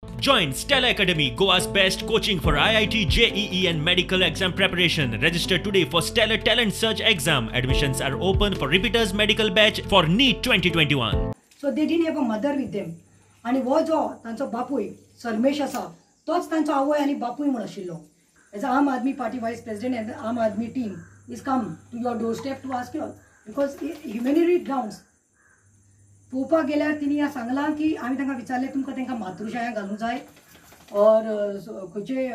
Join Stella Academy, Goa's best coaching for IIT, JEE and medical exam preparation. Register today for Stellar Talent Search exam. Admissions are open for repeaters medical batch for NEET 2021. So they didn't have a mother with them. आनी हो जो तांचो बापूय सरमेश आसा तोच तांचो आवय आनी बापूय म्हूण आशिल्लो. As Aam Aadmi Party vice president and Aam Aadmi team is come to your door step to ask you because humanitarian grounds पळोवपाक गेल्यार तिणी सांगलां की आमी तांकां विचारलें तुमकां तांकां मातृशाळा घालूंक जाय ऑर खंयचे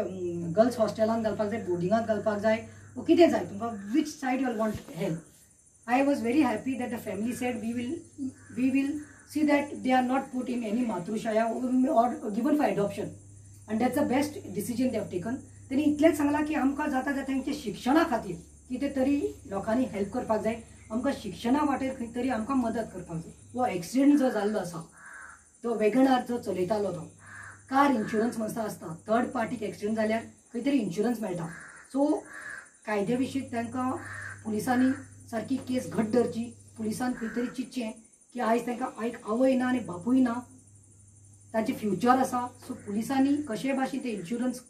गर्ल्स हॉस्टेलांत घालपाक जाय, बोर्डिंगांत घालपाक जाय, वो कितें जाय तुमकां, which side you want help. I was very happy that the family said we will see that they are not put in any मातृशाळा or given for adoption and that's the best decision they have taken. तेणी इतलेंच सांगलां की आमकां जाता जाता तेंच्या शिक्षणा खातीर कितें तरी लोकांनी हेल्प करपाक जाय, आमकां शिक्षणा वाटेर खंय तरी आमकां मदत करपाक जाय. हो एक्सिडंट जो जाल्लो आसा तो वेगनार जो चलयतालो तो कार इन्शुरन्स म्हणटा आसता, थर्ड पार्टीक एक्सिडंट जाल्यार खंय तरी इन्शुरन्स मेळटा. सो कायद्या विशीं तांकां पुलिसांनी सारकी केस घट धरची, पुलिसान खंय तरी चिंतचें की आयज तांकां आयक आवय ना आनी बापूय ना, तांचें फ्युचर आसा. सो पुलिसांनी कशेय भाशेन ते इन्शुरन्स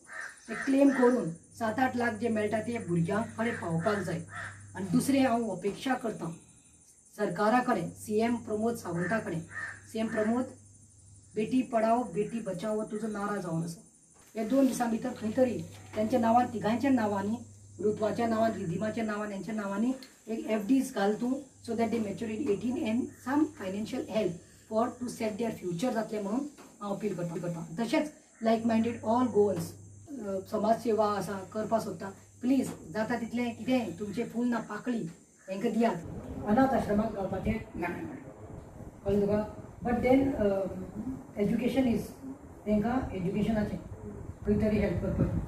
ते क्लेम करून 7-8 लाख जे मेळटा ते भुरग्यां कडेन पावपाक जाय. आनी दुसरें हांव अपेक्षा करता सरकारा कडेन, सीएम प्रमोद सावंता कडेन, सीएम प्रमोद बेटी पढाओ बेटी बचाओ तुजो नारा जावन आसा. हे 2 दिसां भितर खंय तरी तेंच्या नांवान, तिगांच्या नांवांनी, ऋत्वाच्या नांवान, रिधिमाच्या नांवान, हेंच्या नांवांनी एक एफडीज घाल तूं, so that they mature in 18 and some financial help for to set their future जातलें म्हणून हांव अपील करता. तशेंच लायक मायंडेड ऑल गोवन्स समाज सेवा आसा करपाक सोदता, प्लीज जाता तितलें कितेंय तुमचें फूल ना पाकळी हेंकां दियात. अनाथ आश्रमाक घालपाचें ना, कळ्ळें तुका? बट then education is तांकां एज्युकेशनाचें खंय तरी हेल्प करपाचें.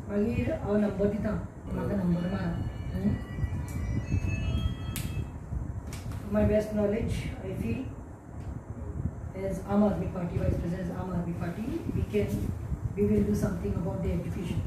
मागीर हांव नंबर दिता, म्हाका नंबर मारा. My best knowledge I feel as Aam Aadmi Party vice president Aam Aadmi Party we will do something about the education.